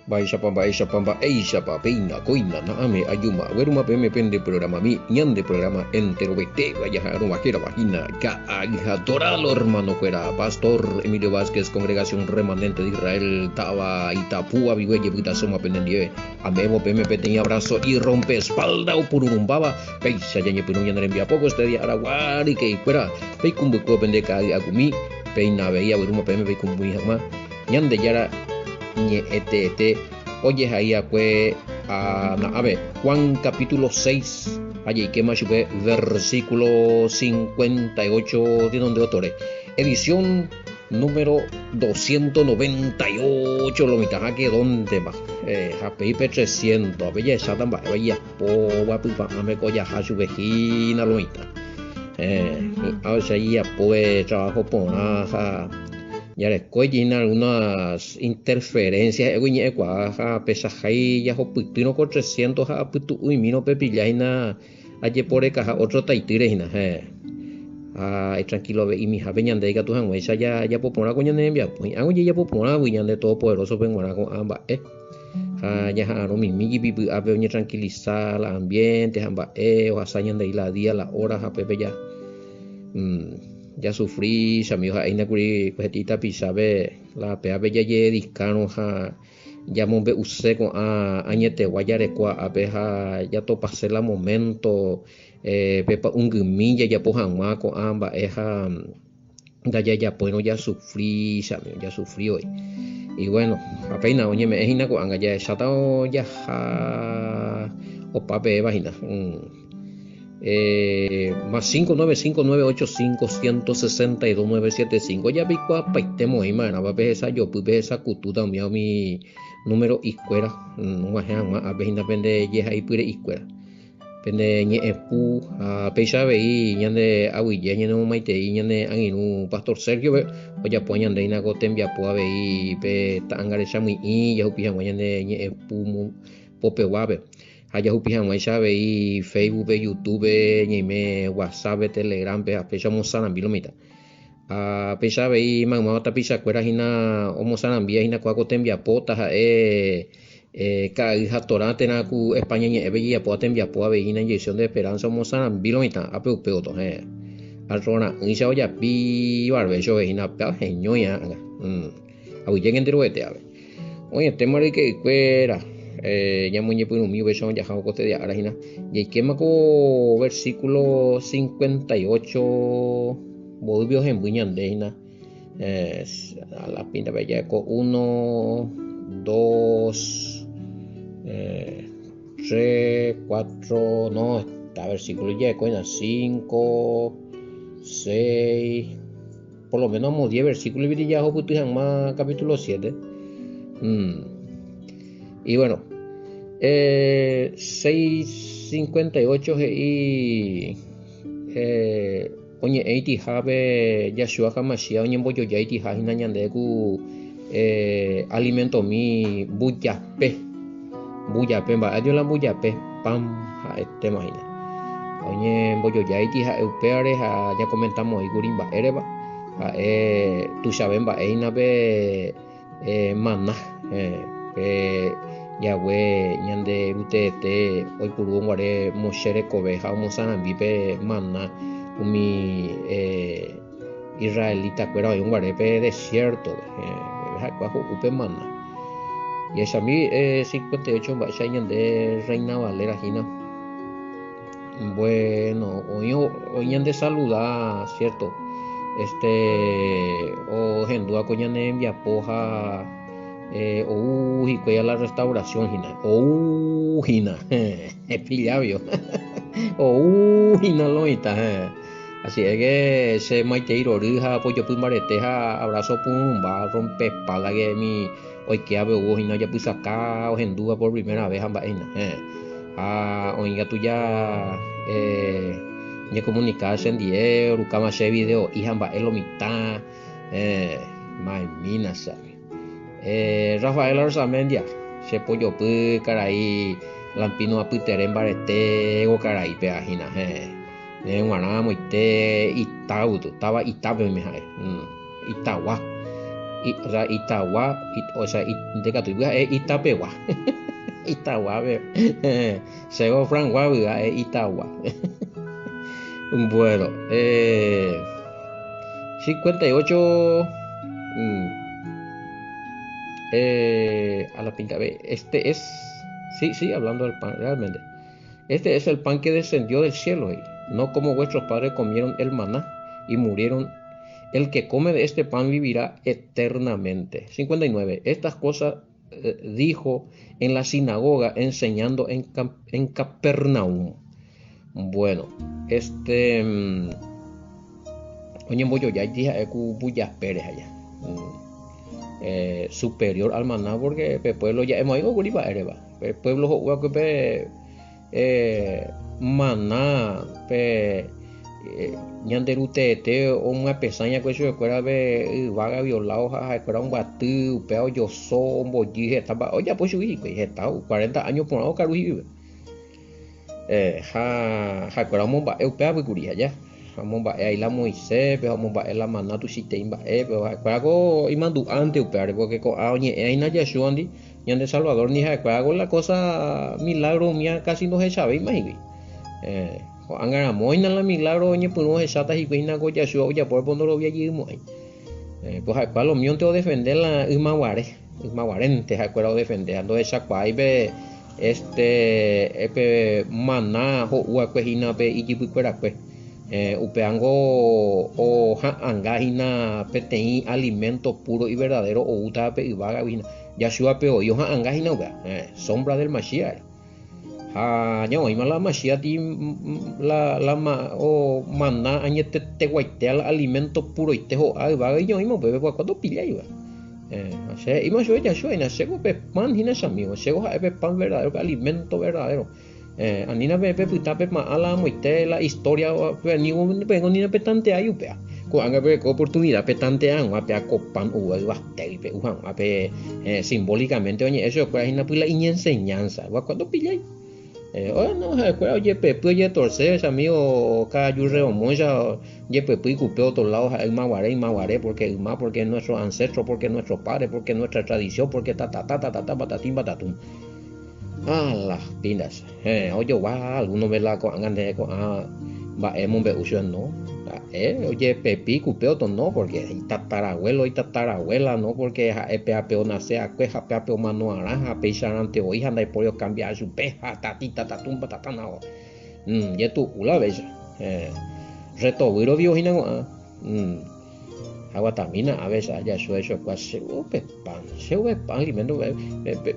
Mba'éichapa, mba'éichapa, mba'éichapa, péina, kóina, na'ãme, ajúma, aguerúma peẽme pende programami, ñande programa enterovetéva jaha'arõva hérava hína Ka'ay ha Dorado hermano-kuéra, Pastor Emilio Vázquez, Congregación Remanente de Israel, táva Itapúa, Abigue jepytasóma penendive. Ame'ẽvo peẽme peteĩ abrazo y rompe espalda opururumbáva, péicha ñañepyrũ ñane rembiapo ko este día aragua ryke'ykuéra, peikũmbykuévo pende ka'ay akumi, péina avei aguerúma peẽme peikũmbymi hag̃ua. Ñandejára ñe'ẽ teete ojehai akue na'ápe Juan capítulo 6 ha jaikéma chupe versículo 58 tenonde otore. Edición número 298 lo mitã ha que dónde va. Eh, ha pei pe 300, ape jahecháta mba'éva ijapo guapypa'ãme ko jaha chupe hína lo mitã. Eh, hi'ã ohecha ijapóve trabajo porã ha Jarekói hína algunas interferencias he'égui ñe'ẽkuaa ha pechahái jahopytýrõ ko trescientos ha apytu'uimírõ pepilla hína ajeporekaha otro taitýre hína, héẽ. Ha itranquilove'imihápe ñande ikatu hag̃uáicha jajapo porã ko ñane rembiapo. Hi'ãgui jajapo porãgui ñande Todopoderósope g̃uarã ko'ã mba'e ha ñaha'arõ mimi jepi py'ápe oñetranquilisa la ambiente ha mba'e ohasa ñandei la día, la hora ha pépe ja. Jasufri chamigo ha'éina kuri peteĩ tapichápe la pévape jajededikárõ ha jamombe'use ko'ã añetegua jarekóva ápe ha jatopase la moménto pe pa'ũngymi jajapo hag̃ua ko'ã mba'e ha ndajajapóirõ jasufri chamigo jasufri voi. Y bueno, ha péina oñeme'ẽ hína ko'ág̃a jahecháta jaha opa peẽva hína. Más 595 985 162 975 ja peikuaapaite moĩma'erãva pehesajopy pehesakutúta umíva umi número ikuéra og̃uahẽ hag̃ua ápe hína pende jehaipyre'ikuéra pende ñe'ẽpu ha péicha avei ñande aguyje ñanemomaitei ñane angirũ Pastor Sergio-pe ojapo ñande hína ko tembiapo avei pe ta'anga rechamy'ĩ jahupi hag̃ua ñane ñe'ẽpu popeguápe. Ha jahupi hag̃uáicha avei Facebook-pe, YouTube-pe, ñaime WhatsApp-pe, Telegram-pe ha péicha omosarambi lo mitã. Ha péicha avei maymáva tapichakuéra hína omosarambíva hína kua ko tembiapo taha'e ka'ay ha torã térã ku España ñe'ẽpe jejapóva tembiapo avei hína Inyección de Esperanza omosarambi lo mitã ápe upévo héẽ. Arrora'ỹicha ojapi barbecho-pe hína péva heñói ág̃a. Aguyjéke enterovete ave. Oĩetéma ryke'ykuéra, ñamoñepyrũmi upéicha ojahávo ko este día ára hína. Jaikéma ko versículo 58 mboýpe ohemby ñande hína. A la pinta pe ja'eko 1, 2, 3, 4, no, esta versículo ja'eko hína 5, 6, Por lo menos amo 10 versículo y ya hupyty hag̃ua capítulo 7. Y bueno, eh, 6.58 he'i eh, oñe'ẽ itihápe Yahshua HaMashiach oñembojoja itiha hína ñande ku eh, alimentomi mbujape. Mbujape, mba'e ajo la mbujape, pan ha'etéma hína. Oñembojojáiti ha'e upévare ha ñakomentamoĩkuri mba'érepa ha'e tuichave mba'e hína pe maná, pe jague ñande Ru teete oipurúvo guare Moshe rekove ha omosarambi pe maná umi Israelita-kuéra oĩ guare pe desiértope, ha'ekuéra ho'u pe maná. Jahechami 58 mba'éicha ñande Reina Valera hína. Bueno, oĩ oĩ ñande saluda, cierto? Este ohendúva ko ñane rembiapo ha ou hikuái a la restauración hína. Ou hína, epillavio. Ou hína lo mitã. Así es que che maitei rory ha pojopy mbarete ha abrazo purũmba rompe espalda que mi oikévape oúvo hína ojapysaka ohendúva por primera vez ha mba'e hína. Héẽ. Ha oĩ katu ja eh, ñecomunica chendie orukáma che video'i ha mba'e lo mitã. Héẽ, maimína chami. Eh, Rafael Arzamendia, che pojopy karai Lampino apytere mbarete ko karai péva hína. Héẽ. Ndéve g̃uarã amoite Itágutu, táva Itápe oime ha'e, Itagua. O sea, Itagua, o sea, ndekatúi ha'e Itapegua. Itagua pe. Chéko Fran Guagui ha'e Itagua. Bueno, eh, 58 a la pinta, ve, este es, sí, sí, hablando del pan, realmente. Este es el pan que descendió del cielo, no como vuestros padres comieron el maná y murieron. El que come de este pan vivirá eternamente. 59. Estas cosas dijo en la sinagoga enseñando en, en Capernaum. Bueno, este... Oñembojojáiti ha'e ku Pérez allá. Superior al maná porque pe pueblo ja'emo'ãiko kuri mba'éreva. Pe pueblo ho'úva'ekue pe maná pe ñande Ruteete omyapesãi'akue chupekuéra pe yvága violáo ha ha'ekuéra ombyaty upéva ojoso ombojy heta mba'e ojapo chugui hikuái heta cuarenta áño porã okaru hi'ýpe. Ha ha'ekuéra omomba'e upévagui kuri aja. Ha omomba'e ai la Moiséspe ha omomba'e la maná tuichaitei mba'épe. Ha'ekuéra ko imandu'ánte upévare pórke ko'ã oñe'ẽ aína Yeshúandi ñande Salvador-ndi ha'ekuéra ko la kósa milágro umía kási ndohechavéima hikuái. Ko'ág̃a ramóina la milágro oñepyrũ ohecháta hikuái hína ko Yeshua ojapóva po ndorovia jeymo'ãi. Pues ha'ekuéra lomíonte odefende la ymaguare, ymaguarénte ha'ekuéra odefende ha ndohechakuaái pe este pe maná ho'u va'ekue hína pe ijypykuerakue. Upévango oha'anga hína peteĩ alimento puro y verdadero oútava pe yvágagui hína. Yahshua-pe voi oha'anga hína upéva, sombra del Mashiach. Ha ñaoĩma la Mashiach la la o maná añeteteguaitéa la alimento puroite ho'a yvágagui ñaoĩma upépe kuakua ndopilláiva. Ha che he'íma chupe Yahshua hína, chéko pe pan hína chamigo, chéko ha'e pe pan verdadero, pe alimento verdadero. Anína peẽ pepyta pepa'ã la amoite la historia peẽngo ni napetanteái upéva. Ko'ág̃a pereko oportunidad petantea hag̃ua pe ko pan oúva yvatégui pe'u hag̃ua pe simbólicamente oñe'ẽ chupekuéra hína py la iñenseñanza. Guakua ndopillái. No, ha'ekuéra ojepepy ojetorse chamigo ka'aju reomóicha ojepepy ikupe otro lado ha'e ymaguare ymaguare porque yma porque nuestro ancestro porque nuestro padre porque nuestra tradición porque ta ta ta ta ta patatín patatum. Ah, las pindas. Ojogua alguno ve la ko'ág̃a nde ko'ã mba'e mombe'u chupe no. Ha'e ojepepi ikupe otro no porque itatarabuelo, itatarabuela no porque ha'e péape onase akue ha péape omano arã ha peicharãnte voi ha ndaipóri okambia chupe ha tatita tatum patatana. Jetu'u la péicha. Retovýro Dios hína ko'ã. Aguatamína ave che ajasu chokua che upe pan, che upe pan alimento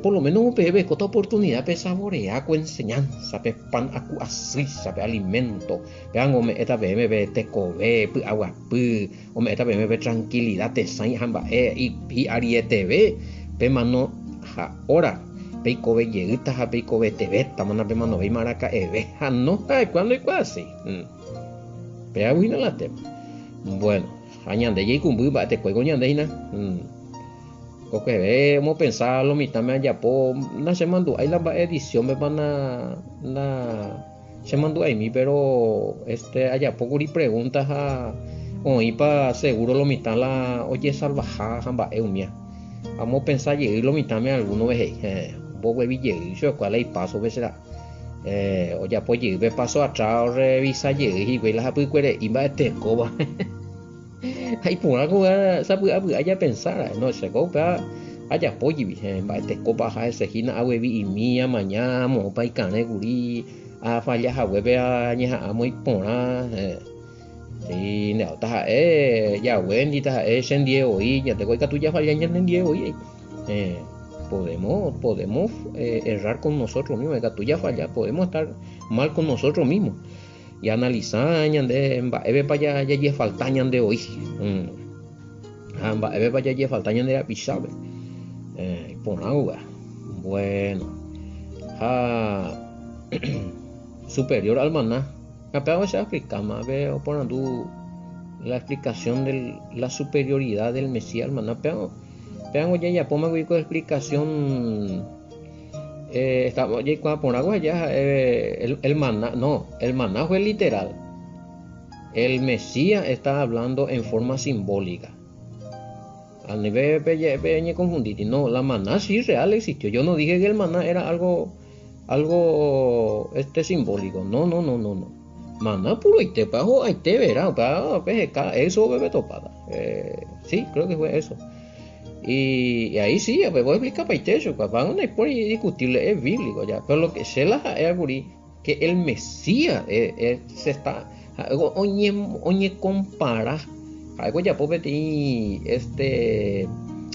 por lo menos upe orekóta oportunidad pe saborea ko enseñanza pe pan aku asýicha pe alimento pévango ome'ẽta peẽme pe tekove py'aguapy ome'ẽta peẽme pe tranquilidad tesãi ha mba'e hi'arieteve pemano ha hora peikove jeýta ha peikovetevétama napemanovéima araka'eve ha no ha'ekuéra ndoikuaaséi. Péagui hína la tema. Bueno, ha ñande jaikumby mba'etekuéiko ñande hína. Kokueve omopensa lo mitãme ajapo, nachemandu'ái la mba'e edición-pepa na, na chemandu'aimi, pero este ajapo kuri pregunta ha oĩpa seguro lo mitã la ojesalvaha ha mba'e umía. Amopensa jey lo mitãme alguno vez he'i, omboguevi jey chupekuéra la ipaso-pe che ra'y. Ojapo jey pe paso atrás orrevisa jey hikuái la hapykuere'i mba'etekóva. Ha iporã ko sapy'apy'a japensa ra'e, no chéko upéva ajapo jepi, mba'etekópa aha hese hína aguevi'imi, amaña, moõpa ikarẽ kuri, afalla haguépe añeha'ã moiporã. Sí, nde taha'e Yahweh-ndi, taha'e chendie voi, ñandéko ikatu jafalla ñanendie voi. Podemos, podemos errar con nosotros mismos, ikatu jafalla, podemos estar mal con nosotros mismos. Y analiza ñande mba'épepa jajefalta ñande voi. Ha mba'épepa jajefalta ñande rapichápe. Iporã upéva. Bueno. Ha superior al maná. Ha péva che aexplikáma, pe oporandu la explicación de la superioridad del Mesías al maná. Péva, pévango jajapóma kuri ko explicación eh, estamos jaikuaa porãko aja ha'e el, el maná, no, el maná fue literal. El Mesías está hablando en forma simbólica. Anive peñeconfundíti. No, la maná sí real existió. Yo no dije que el maná era algo, algo este, simbólico. No, no, no, no, no. Maná puroite, pa ho'aite verá, pa peheka, eso bebe topada. Eh, sí, creo que fue eso. Y, ahí sí, me voy a explicar paite eso, papá, no hay por discutible, es bíblico ya. Pero lo que se la es que el Mesías eh, eh, se está oñe, oñe compara ha'éko ojapo peteĩ este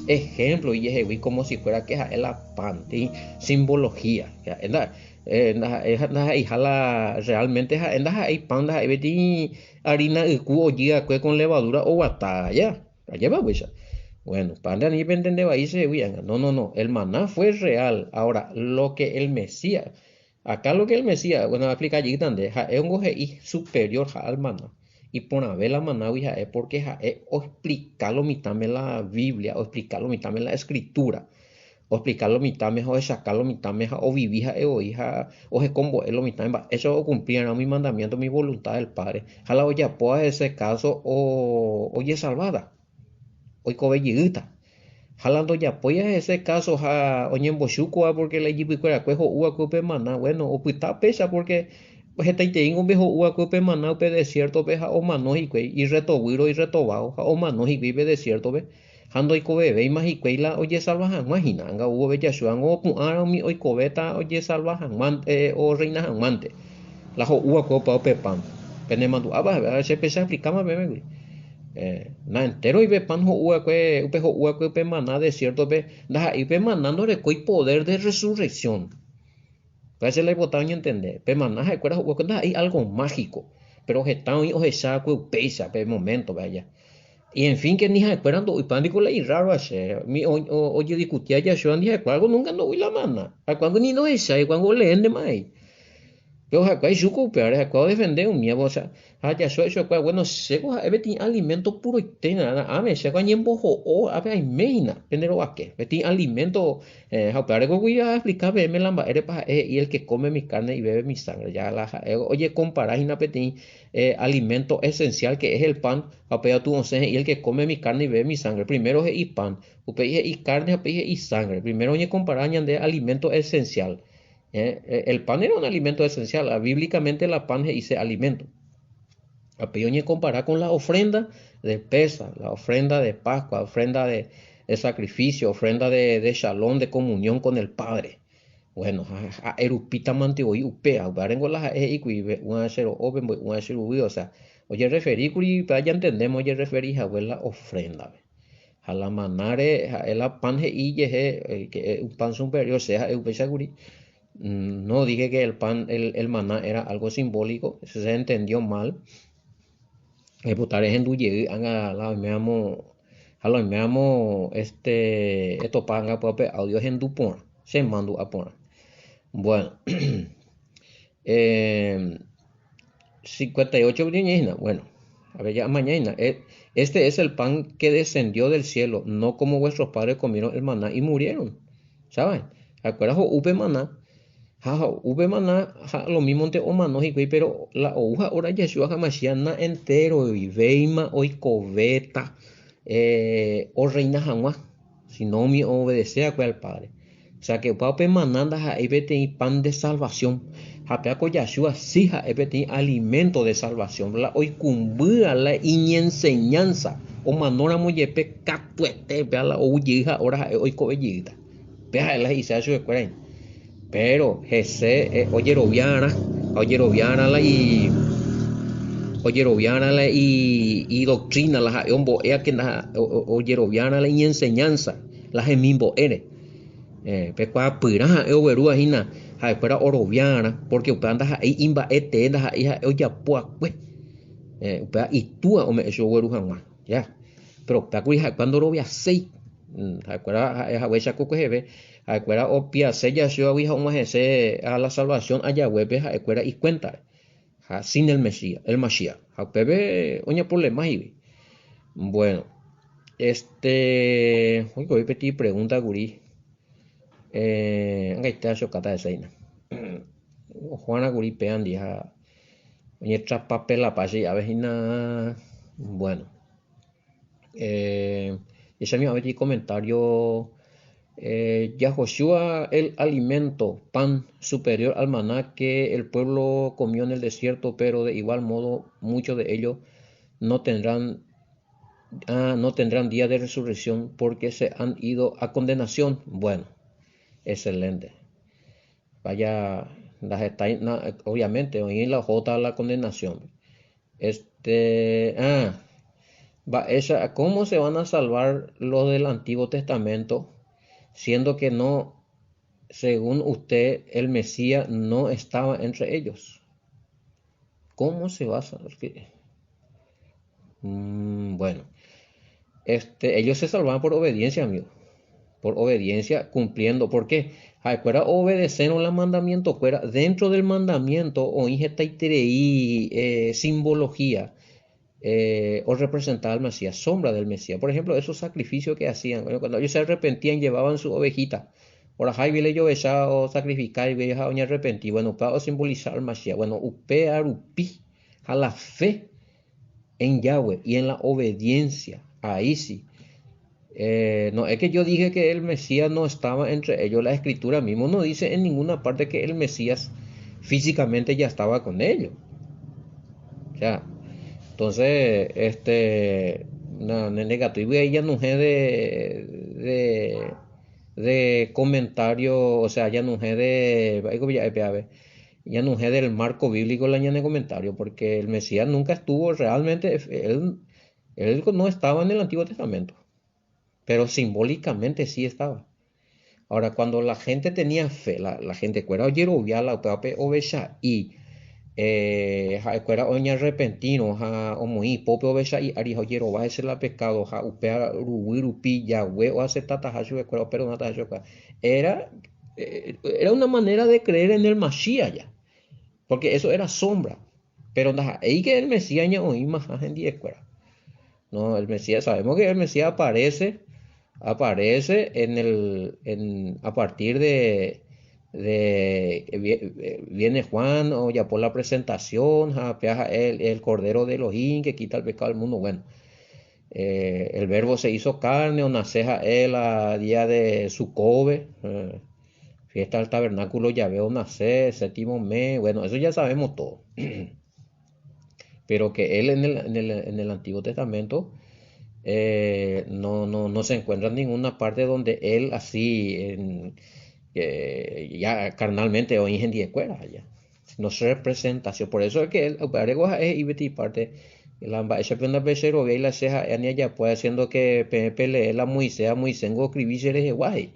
ejemplo ijehegui como si fuera que ha'e la pan, peteĩ simbología. Ndaha'eiha la realmente ha'e ndaha'éi pan, ndaha'éi peteĩ harina yku ojy va'ekue con levadura oguata aja. Ajépa upéicha? Bueno, pa nde ani pentende vai chehegui ág̃a. No, no, no, el maná fue real. Ahora, lo que el Mesías, acá lo que el Mesías, bueno, aexplica jeýta nde, ha'e ongo he'i superior ha al maná. Iporãve la manágui ha'e porque ha'e oexplica lo mitãme la Biblia, oexplica lo mitãme la Escritura, oexplica lo mitãme ha ohechaka lo mitãme ha ovivi ha'e voi ha ohekombo'e lo mitãme mba'éichapa ocumpli va'erã umi mandamiento, umi voluntad del Padre. Ha la ojapóva hese caso ojesalváta, oikove jeýta. Ha la ndojapóiva hese caso ha oñembochúkova porque la ijypykuerakue ho'u va'ekue upe maná, bueno, opyta péicha porque hetaiteíngo upe ho'u va'ekue upe maná upe desiértope ha omano hikuái, irretovýro, irretováo ha omano hikuái pe desiértope ha ndoikovevéima hikuái la ojesalva hag̃ua hína. Ág̃a ou vove Yahshua-ngo opu'ãrõ umi oikovéta ojesalva hag̃ua, orreina hag̃uánte la ho'u va'ekue opa upe pan. Penemandu'ápa che péicha aexplikáma peẽme kuri. Na entéro upe pan ho'u va'ekue, upe ho'u va'ekue upe maná desiértope, ndaha'éi upe maná ndorekói poder de resurrección. Upéva che la aipota oñentende. Pe maná ha'ekuéra ho'u va'ekue ndaha'éi algo mágico, péro heta oĩ ohecha va'ekue upéicha pe moméntope aja. Y en fin que ni ha'ekuéra ndo'úipa ndiko la irrárova che, umi ojediskuti aja Yahshua-ndi ha'ekuéra ko núnka ndo'úi la maná. Ha'ekuéra ni ndohechái, ha'ekuéra oleéntema avei. Péro ha'ekuéra ichúko upévare, ha'ekuéra odefende umíva, osea, ha Yahshua ichupekuéra, bueno, chéko ha'e peteĩ alimento puroite hína, áme chéko añemboho'o ápe aime hína pende rovake, peteĩ alimento, ha upévare ko kuri aexplika peẽme la mba'érepa ha'e he'i el que come mi carne y bebe mi sangre, ya la ha'e ojekompara hína peteĩ alimento esencial que es el pan, ha upéi katu osẽ he'i el que come mi carne y bebe mi sangre, primero he'i pan, upéi he'i carne ha upéi he'i sangre, primero oñekompara ñande alimento esencial. El pan era un alimento esencial, bíblicamente la pan he'ise alimento. Ha péi oñekompara con la ofrenda de Pésah, la ofrenda de Pascua, ofrenda de sacrificio, ofrenda de shalom, de comunión con el Padre. Bueno, ha ha'e rupítamante voi upéva, upévarengo la ha'e he'i kuri, Pe'úva che ro'o, pemboy'úva che ruguy, osea, ojerreferi kuri, upéva ñantendéma ojerreferi hague la ofréndape. Ha la manáre ha'e la pan he'i ijehe, que es un pan superior, che ha'e upéicha kuri. No dije que el pan, el, el maná era algo simbólico, eso se entendió mal. Aipota rehendu jey ág̃a la oiméramo, ha la oiméramo este etopa ág̃a upéva pe audio ehendu porã, che mandu'a porã. Bueno, eh, 58 ñe'ẽ hína, bueno, a ver, ya amaña hína. Este es el pan que descendió del cielo, no como vuestros padres comieron el maná y murieron. ¿Sabes? Ha'ekuéra ho'u pe maná, ha ho'u pe maná, ha lo mísmonte omano hikuái, pero la ou ha hora Yeshua ha Mashiach na enteroivéima oikovéta eh, orreina hag̃ua, sino umi oobedece va'ekue al Padre. O sea que upéva pe maná ndaha'éi peteĩ pan de salvación, ha péva ko Yahshua sí ha'e peteĩ alimento de salvación, la oikũmbýva la iñenseñanza, omanóramo jepe katuete péva la ou jey ha hora ha'e oikove jeýta. Péva ha'e la he'iséva chupekuéra hína. Pero hese ojeroviarã, ha ojeroviarã la i ojeroviarã la i idoctrina, la ha'e ombo'éva que ojeroviarã la iñenseñanza, la hemimbo'ére. Pe kuaapyrã ha'e oguerúva hína ha'ekuéra oroviarã, pórke upéva ndaha'éi imba'e tee, ndaha'éi ha'e ojapo akue. Upéva itúa ome'ẽ chupe ogueru hag̃ua. Ya. Péro upéva kuri ha'ekuéra ndoroviaséi. Ha'ekuéra ha'e haguéicha ko kueheve, ha'ekuéra opiase Yahshua-gui ha og̃uahẽse a la salvación ajaguépe ha'ekuéra ikuéntare. Ha sin el Mesías, el Mashiach. Ha upépe oñeproblema hígui. Bueno, este, oikovi peteĩ pregunta kuri. Eh, angaite achokáta hese hína. Oho'arã kuri péandi ha oñetrapapelapa che ave hína. Bueno. Eh, Echami avei comentario eh, Yahoshua el alimento, pan superior al maná que el pueblo comió en el desierto, pero de igual modo muchos de ellos no tendrán, ah, no tendrán día de resurrección porque se han ido a condenación. Bueno, excelente. Vaya, las está, obviamente, hoy en la J la condenación. Este, ah, va, esa, ¿cómo se van a salvar los del Antiguo Testamento siendo que no, según usted, el Mesías no estaba entre ellos? ¿Cómo se va a salvar? Bueno, ellos se salvaban por obediencia, amigo. Por obediencia, cumpliendo. ¿Por qué? Ha'ekuéra obedecérõ la mandamiento-kuéra, dentro del mandamiento oĩ hetaiterei simbología orrepresenta al Mesías, sombra del Mesías. Por ejemplo, esos sacrificios que hacían, bueno, cuando ellos se arrepentían llevaban su ovejita. Orahaivi le ovecha osacrificaivi ha oñarrepenti. Bueno, upéva osimbolisa al Mashiach. Bueno, upéva rupi ha la fe en Yahweh y en la obediencia. Ahí sí. No, es que yo dije que el Mesías no estaba entre ellos. La escritura mismo no dice en ninguna parte que el Mesías físicamente ya estaba con ellos. O sea, entonces, este, no, no, negativo, y ahí ya no es de comentario, o sea, ya no es de, ay, como ya, a ver, ya no es del marco bíblico la ñane comentario, porque el Mesías nunca estuvo realmente, él no estaba en el Antiguo Testamento, pero simbólicamente sí estaba. Ahora, cuando la gente tenía fe, la gente cuera oyerovia, la opeape ovecha y ha'ekuéra oñarrepentírõ ha omoĩ ipópe ovecha y ári ha ojerova hese la pecado ha upéva ruguy rupi Yahweh oaceptataha chupekuéra operdonataha chupekuéra. Era una manera de creer en el Mashiach ya, porque eso era sombra, pero ndaha'éi que el Mesías ñaoĩ maha hendiekuéra. No, el Mesías, sabemos que el Mesías aparece en el, en, a partir de, de, viene Juan o ya por la presentación, ja, peaja el Cordero de Elohim que quita el pecado del mundo. Bueno, el verbo se hizo carne o naceja él a día de Sukkot, fiesta del tabernáculo, Yahvé o nace, séptimo mes, bueno, eso ya sabemos todo. Pero que él en el Antiguo Testamento no se encuentra en ninguna parte donde él así, en ya carnalmente o en escuela ya. No se representación. Por eso es que él, Areguas es y Betty parte, la amba, esa prenda pecero, ve y la ceja, ania ya puede haciendo que P P le la Moisés, a Moisés, go escribí, se le guay.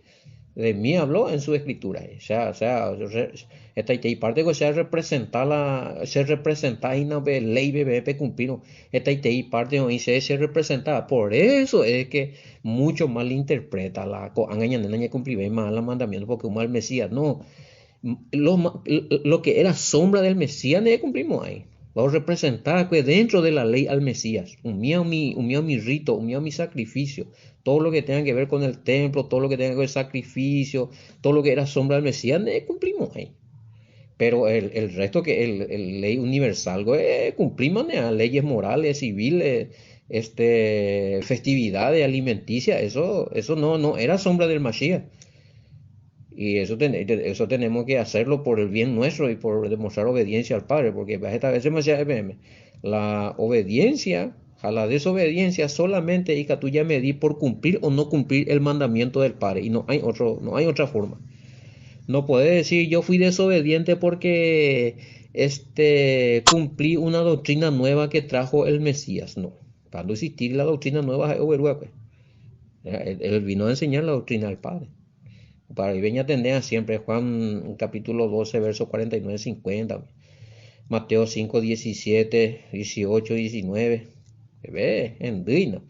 De mí habló en su escritura. O sea, o sea, re, esta y te parte que se representa la, se representa y no ve ley B, B, P cumplido. Esta y te parte o dice, se representa. Por eso es que mucho mal interpreta la co, angaña, nena, ña, cumplí, ve, mal mandamiento, porque un mal Mesías. No, lo que era sombra del Mesías, no cumplimos ahí. Vamos a representar que dentro de la ley al Mesías, un mío mi, un mío mi rito, un mío mi sacrificio, todo lo que tenga que ver con el templo, todo lo que tenga que ver con el sacrificio, todo lo que era sombra del Mesías, no cumplimos ahí. Pero el resto que el ley universal, güey, cumplimos, ¿no? Leyes morales, civiles, festividades alimenticias, eso no era sombra del Mashiach. Y eso tenemos que hacerlo por el bien nuestro y por demostrar obediencia al Padre, porque esta vez demasiado FM. La obediencia, a la desobediencia solamente, hija, tú ya me di por cumplir o no cumplir el mandamiento del Padre, y no hay otra forma. No puedes decir yo fui desobediente porque cumplí una doctrina nueva que trajo el Mesías. No, cuando existir la doctrina nueva es Oberúa, pues. Él vino a enseñar la doctrina del Padre. Para ahí venía a atender siempre Juan capítulo 12, versos 49, 50, Mateo 5, 17, 18, 19, ve, en Dina.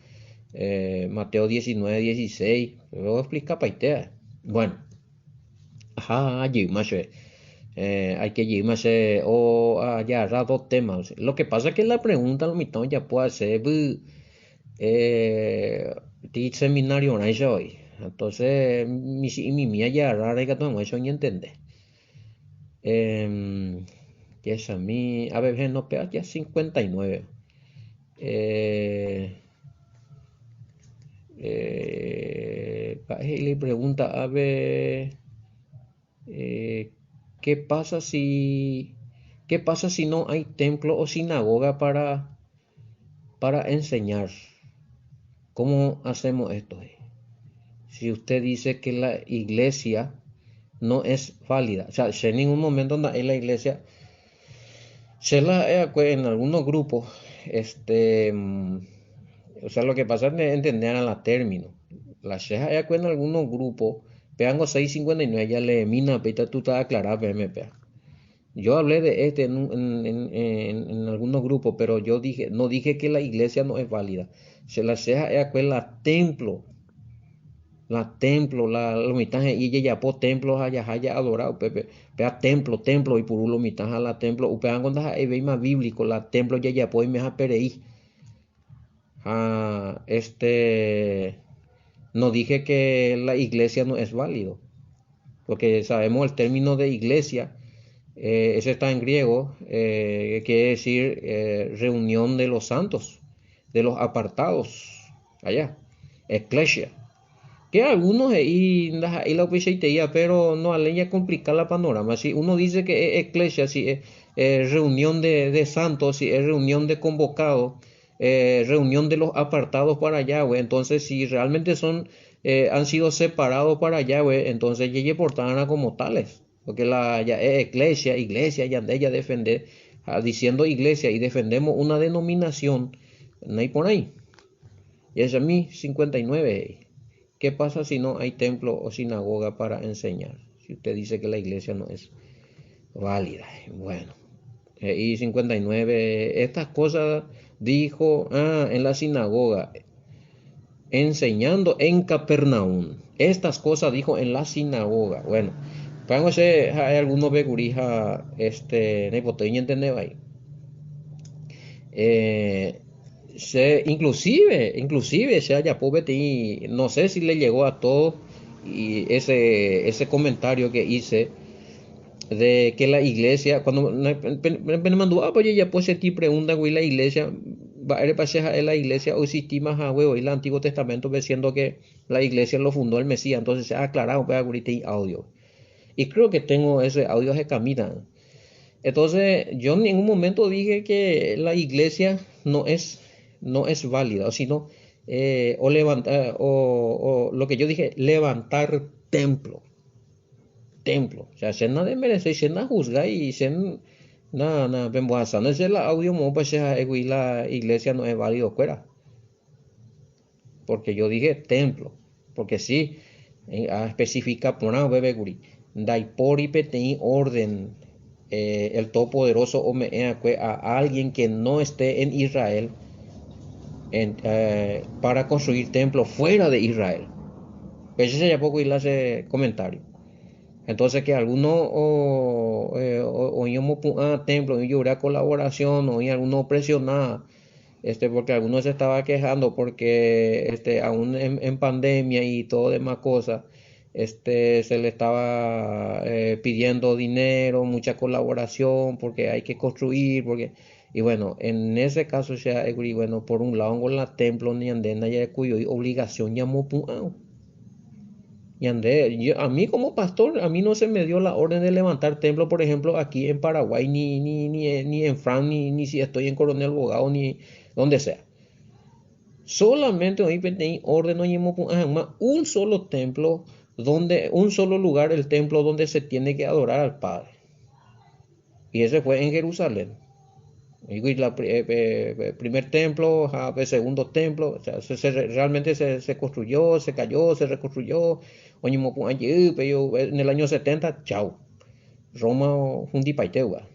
Mateo 19, 16, luego explica paitea. Bueno, ajá, allí, más, hay que ir más, o allá, dos temas. Lo que pasa es que la pregunta, lo mitad ya puede ser, ti seminario, ¿no? Eso hoy. Entonces, mi, mi mía ya rara que todo eso ni entender. Que es a mí, a ver, no pega ya 59. Eh, le pregunta a ver, eh, ¿qué pasa si, qué pasa si no hay templo o sinagoga para enseñar? ¿Cómo hacemos esto? Si usted dice que la iglesia no es válida, o sea, si en ningún momento en la iglesia, se la en algunos grupos, este, o sea, lo que pasa es entender a la término. La ceja en algunos grupos, peango 659, ya le mina, pita tú estás aclarado, PMP. Yo hablé de este en, en, en, algunos grupos, pero yo dije, no dije que la iglesia no es válida. Se la ceja es la templo. La templo, la lo mitad y ella po templo allá haya adorado, pepe, pea templo, templo y por lo mitad la templo, upean cuando hay más bíblico, la templo ya po y me pereí. Ah, no dije que la iglesia no es válido, porque sabemos el término de iglesia, ese está en griego, quiere decir reunión de los santos, de los apartados, allá, eclesia. Que algunos y la pero no aleña complicar la panorama. Si uno dice que es eclesia, si es reunión de santos, si es reunión de convocados, reunión de los apartados para Yahweh, entonces si realmente son han sido separados para Yahweh, entonces ellos portaban como tales, porque la ya es eclesia, iglesia, ya ella defender, ah, diciendo iglesia y defendemos una denominación, no hay por ahí. Y es a mí 59. ¿Qué pasa si no hay templo o sinagoga para enseñar? Si usted dice que la iglesia no es válida. Bueno, y 59, estas cosas dijo en la sinagoga, enseñando en Capernaum. Estas cosas dijo en la sinagoga. Bueno, pónganse hay algunos begurija, ne entender ahí. Se, inclusive, se haya y no sé si le llegó a todos y ese comentario que hice de que la iglesia, cuando me mandó, ah, pues ya pues ti pregunta, güey, la iglesia, va a la iglesia o existía más, güey, el Antiguo Testamento, diciendo que la iglesia lo fundó el Mesías, entonces se ha aclarado, pues, audio. Y creo que tengo ese audio de camina. Entonces, yo en ningún momento dije que la iglesia no es válida, sino, o levantar, o lo que yo dije, levantar templo. Templo. O sea, se nada merece, se nada juzga y se nada, nada, no es el audio, pues la iglesia no es válido fuera. Porque yo dije templo. Porque sí, especifica por una bebé guri. Daipori petei orden el Todopoderoso o me a alguien que no esté en Israel para construir templo fuera de Israel. Ese sería poco y le hace comentario. Entonces que alguno o o templo, y yo colaboración, o alguno presionaba, porque algunos se estaba quejando porque aún en pandemia y todo demás cosas, se le estaba pidiendo dinero, mucha colaboración, porque hay que construir, porque... Y bueno, en ese caso, sea, bueno, por un lado, con la templo, ni andena, ya cuyo obligación llamó Y andé, yo, a mí como pastor, a mí no se me dio la orden de levantar templo, por ejemplo, aquí en Paraguay, ni en Fran, ni si estoy en Coronel Bogado, ni donde sea. Solamente hoy pedí orden, no un solo templo, donde, un solo lugar, el templo donde se tiene que adorar al Padre. Y ese fue en Jerusalén. Y la, primer templo, el segundo templo, o sea, realmente se construyó, se cayó, se reconstruyó. En el año 70, chao. Roma fundipaiteua.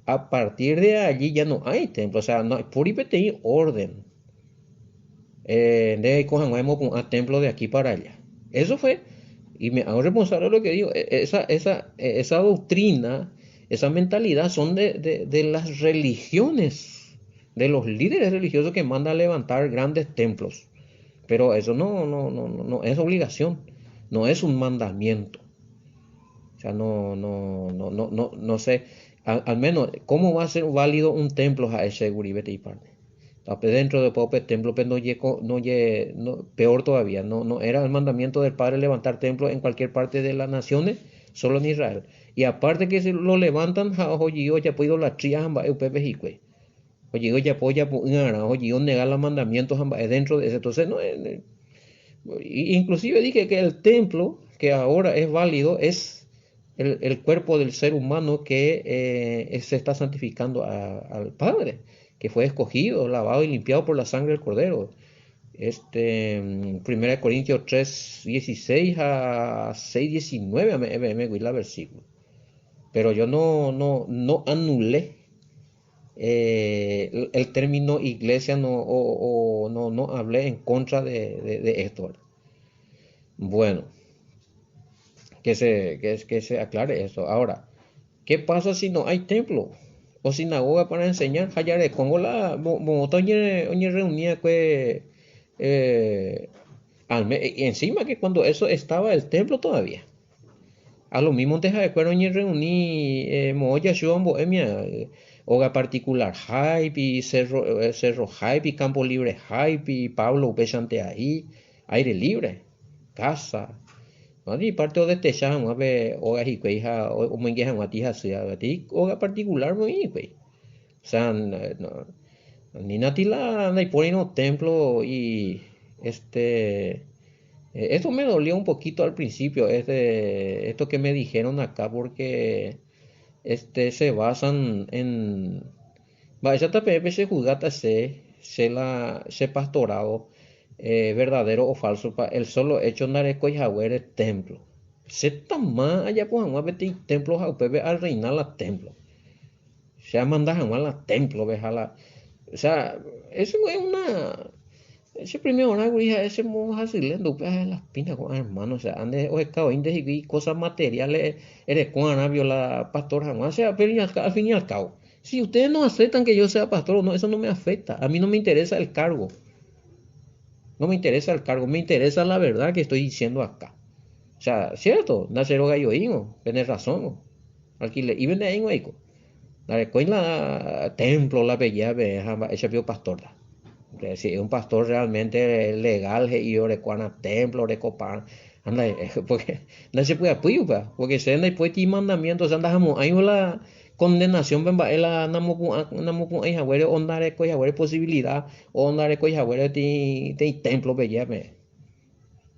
A partir de allí ya no hay templo, o sea, no hay por orden. De a templo de aquí para allá. Eso fue, y me hago responsable de lo que digo, esa doctrina, esa mentalidad son de las religiones, de los líderes religiosos que mandan a levantar grandes templos. Pero eso no es obligación, no es un mandamiento. O sea, no, no, no, no, no, no sé, al menos, ¿cómo va a ser válido un templo a ese guribete y parte? Dentro de poco templo, pero no, no, no, peor todavía, no, no era el mandamiento del Padre levantar templo en cualquier parte de las naciones, solo en Israel. Y aparte que se lo levantan, ya puedo idolatría hamba'e Oye, oye, apoya, oye, negar los mandamientos dentro de ese. Entonces, no, inclusive dije que el templo que ahora es válido es el cuerpo del ser humano que se está santificando al Padre, que fue escogido, lavado y limpiado por la sangre del Cordero. 1 Corintios 3, 16 a 6, 19, me, la versículo. Pero yo no, no, no anulé el término iglesia no, o, no, no hablé en contra de esto. Bueno, que se aclare eso. Ahora, ¿qué pasa si no hay templo o sinagoga para enseñar? Como la reunía que encima que cuando eso estaba el templo todavía. A lo mismo te de acuerdo reuní moya bohemia óga particular hype cerro cerro hype campo libre hype Pablo pesante ahí aire libre casa no ni parte de este ya pe óga hikuái omoinge hag̃ua tĩ hasy óga particular voi hikuái. O sea, no, ni natila no templo y esto me dolió un poquito al principio, esto que me dijeron acá, porque se basan en vaya se juzgata se se la se pastorado verdadero o falso pa el solo hecho ndarekói haguére templo. Se tama ajapo hag̃ua peteĩ templo ha upépe al reinar la templo. Se amanda hag̃ua la templo la, o sea, eso es una ese primero hora ese mo hasylendo upe las pintas con hermano, o sea, ande oheka oĩnte hikuái cosas materiales erekuarã viola pastor hag̃ua, o sea, pero al fin y al cabo, si ustedes no aceptan que yo sea pastor o no, eso no me afecta. A mí no me interesa el cargo. No me interesa el cargo, me interesa la verdad que estoy diciendo acá. O sea, cierto, nacer gallo tenés razón. Alquile, y vende ahí, la templo la bella ese pio pastor. Si es un pastor realmente legal y orecuana templo, orecopan, anda, porque no se puede apoyar, porque se anda después ti mandamientos, anda hay la condenación la namopu ai haguére onda rekói haguére posibilidad onda rekói haguére ti ti templo bella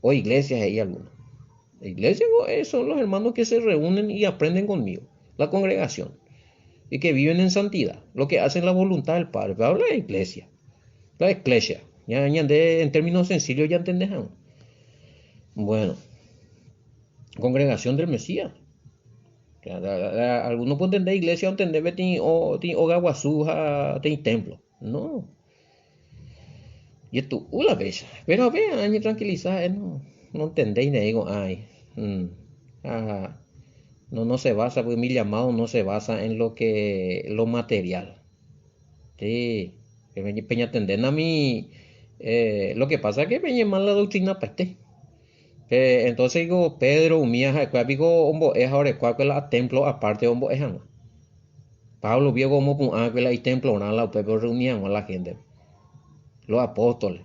o iglesia ahí alguna. Iglesia son los hermanos que se reúnen y aprenden conmigo, la congregación, y que viven en santidad, lo que hacen la voluntad del Padre. Pero habla de iglesia, la iglesia. Ya, en términos sencillos ya entendés. Bueno, congregación del Mesías. Algunos pueden entender iglesia o entender o óga guasu ti templo. No. Y esto, la vez. Pero vean, tranquilizar, no, no entendéis ni digo, ay, ah, no, no se basa, porque mi llamado no se basa en lo que, lo material. Sí, peña atender a mí, lo que pasa es que peña mal la doctrina peste. Entonces digo, Pedro, umía, digo, ombo es ahora, la templo aparte, ombo es Pablo vio como la templo, la pero reunían a la gente. Los apóstoles.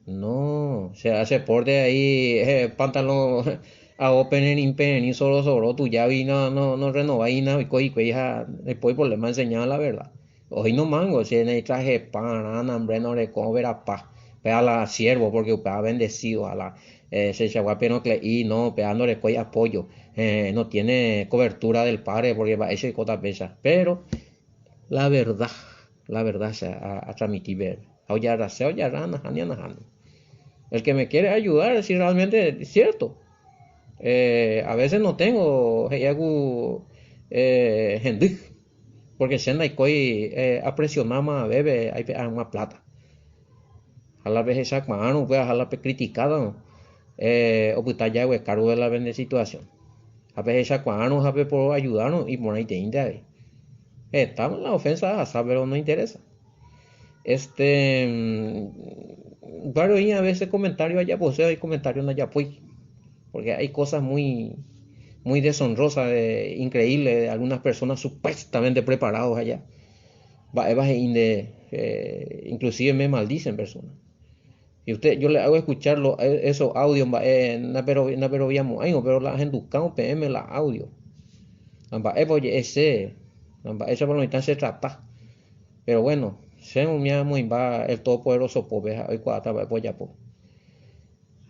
No, se hace porte ahí, pantalón a open ni solo sobró tu ya vi no no no renova y no y hija después problema enseñar la verdad. Hoy no mango, si en el traje pan, hambre no le ver paz. A la siervo porque ha bendecido a la se pero y no no le apoyo, no tiene cobertura del padre porque va ese cota pesa, pero la verdad se a, a transmitir ver. El que me quiere ayudar, si realmente es cierto. A veces no tengo eh, porque se eh, a presionar más bebe hay más plata. A la vez esa mano pues a la criticada o ya cargo de la situación. A veces esa mano sabe por ayudarnos y por ahí te ahí. Estamos en la ofensa, pero no interesa. Claro, y a veces comentarios allá, pues hay comentarios allá, pues, porque hay cosas muy, muy deshonrosas, increíbles de algunas personas supuestamente preparados allá. Va, inde. Eh, inclusive me maldicen personas. Y usted, yo le hago escuchar lo, esos audios, mba'e ndaperoviamo'ãivo, pero la ahendukárõ peẽme la audio. Ha mba'épa oje'e che, ha mba'éichapa lo mitã che trata. Pero bueno, che umi amoĩmba el Todopoderoso pópe ha oikuaáta mba'épa ojapo.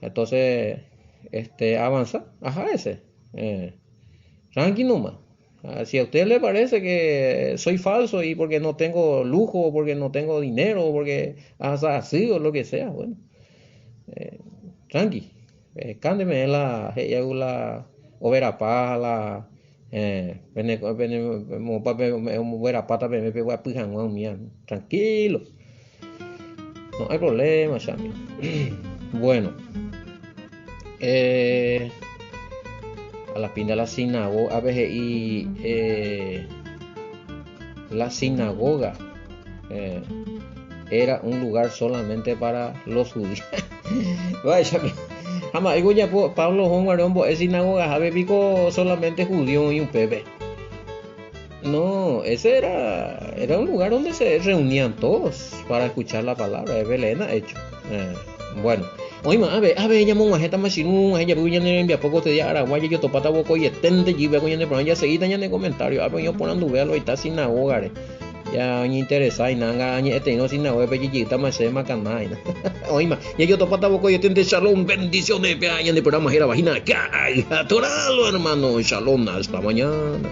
Entonces, este, avanza, aja ese. Eh, tranqui nomás. Ah, si a usted le parece que soy falso y porque no tengo lujo, porque no tengo dinero, porque así o lo que sea, bueno, eh, tranqui. Eh, cándeme la, la overapa, la eh, pene, pene, verapata peme pe guapy hag̃ua umía. Tranquilo. No hay problema, chami. Bueno. Eh, a la pinta la sinagoga, he'i eh, la sinagoga eh, era un lugar solamente para los judíos. Vaya, ha mba'éiko ojapo Pablo ohónguare ombo'e sinagogahápe piko solamente judío oĩ upépe. No, ese era, era un lugar donde se reunían todos para escuchar la palabra. Es Belén ha hecho. Eh, bueno, oĩma ave, ave ñamog̃uahẽtama chirũ jajapy ñane rembiapo ko este día aragua jajotopáta vokoieténte jýpe ko ñane programa jaseguíta ñane comentario ápe oĩ oporanduve lo ita sinagógare. Ya oñeinteresa inanga añe'ẽteírõ sinagoga-pe jejeytáma che makana aína. Oĩma, jajotopáta vokoieténte shalom bendiciones pe ñane programa hérava hína Ka'ay ha Toralo hermano, shalom hasta mañana.